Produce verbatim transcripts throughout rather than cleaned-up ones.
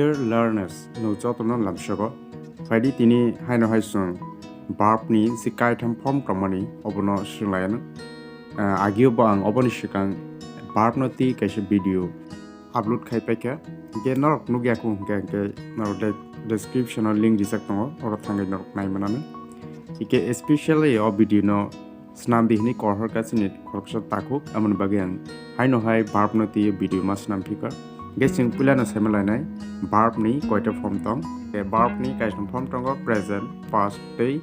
Dear learners, no jotono lamsogo. Phaidi tini haino hai chwng verb ni si kaitham form tongmani obono swnglaiyano. Ah, agio bo ang oboni swkang verb no twi kaisa video upload khai paikha. Hingke norok nukya kho hingke, hingke norok de-, description o link rijak tongo, oro thangwi norok nai manani. Hingke especially o video no swnam di hwnwi kok hor kha chini khoroksa takhuk, aboni bagwi ang haino hai verb no twi video ma swnam phikha. Hingke chwng puilano sai manlainai verb ni koita form tong. Hingke verb ni kaisa form tongo present, past tei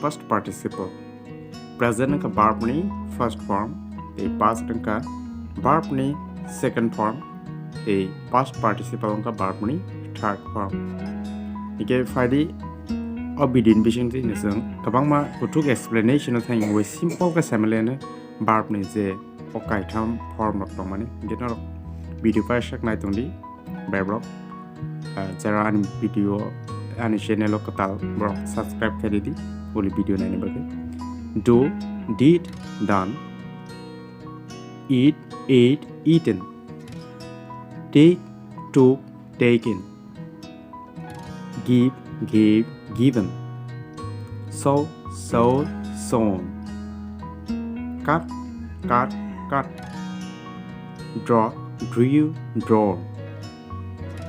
past participle. Present wngkha verb ni first form, tei past wngkha verb ni second form, tei past participle wngkha verb ni third form. Hingke phaidi o video ni bisingtwi chwng kwbangma kuthuk explanation o thangwi simple khe sai manliya verb ni je o kaitham form rok tongmani. Hingke norok video paisuk nai tongdi. Bai borok, ah, jara ani video, ani channel o kwtal borok subscribe khe ridi, uli video naini bagwi. Do, did, done. Eat, ate, eaten. Take, took, taken. Give, gave, given. Saw, saw, sown. Cut, cut, cut. Draw, drew, drawn.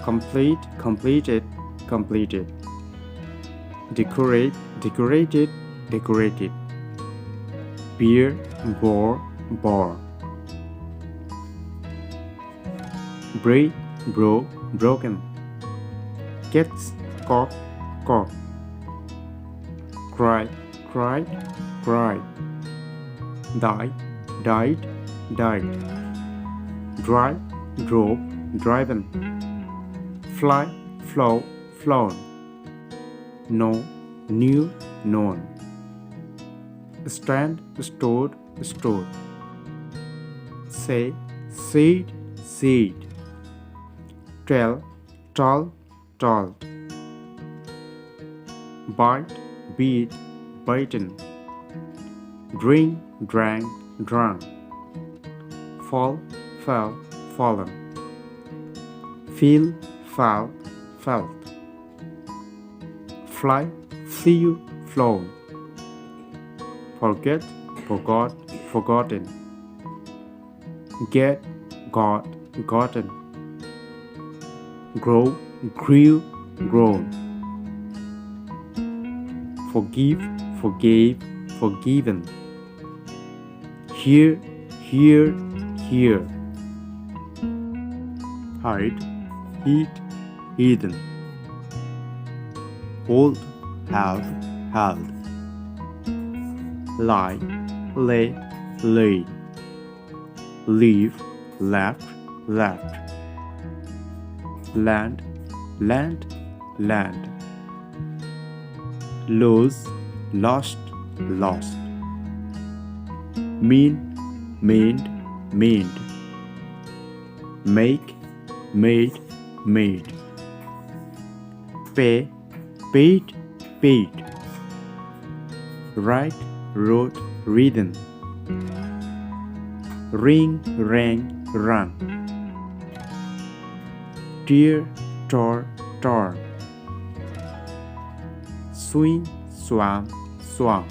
Complete, completed, completed. Decorate, decorated, decorated. Bear, bore, bore. Break, broke, broken. Catch, caught, caught. Cry, cried, cried. Die, died, died. Drive, drove, driven. Fly, flew, flown. Know, knew, known. Stand, stood, stood. Say, said, said. Tell, told, told. Bite, bit, bitten. Drink, drank, drunk. Fall, fell, fallen. Feel, felt, felt. Fly, flew, flown. Forget, forgot, forgotten. Get, got, gotten. Grow, grew, grown. Forgive, forgave, forgiven. Hear, heard, heard. Hide, hid, hidden. Hold, held, held. Lie, lay, laid. Leave, left, left. Lend, lent, lent. Lose, lost, lost. Mean, meant, meant. Make, made, made. Pay, paid, paid. Write, wrote, written. Ring, rang, rung. Tear, tore, torn. Swim, swam, swum.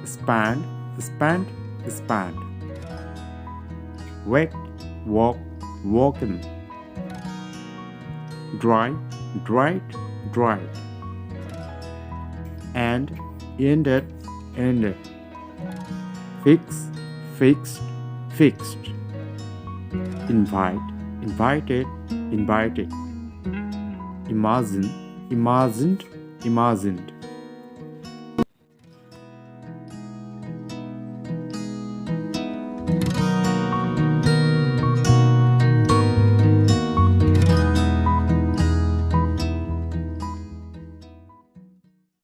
Spend, spent, spent. Wake, woke, woken. Dry, dried, dried. End, ended, ended. Fix, fixed, fixed. Invite, invited, invited. Imagine, imagined, imagined.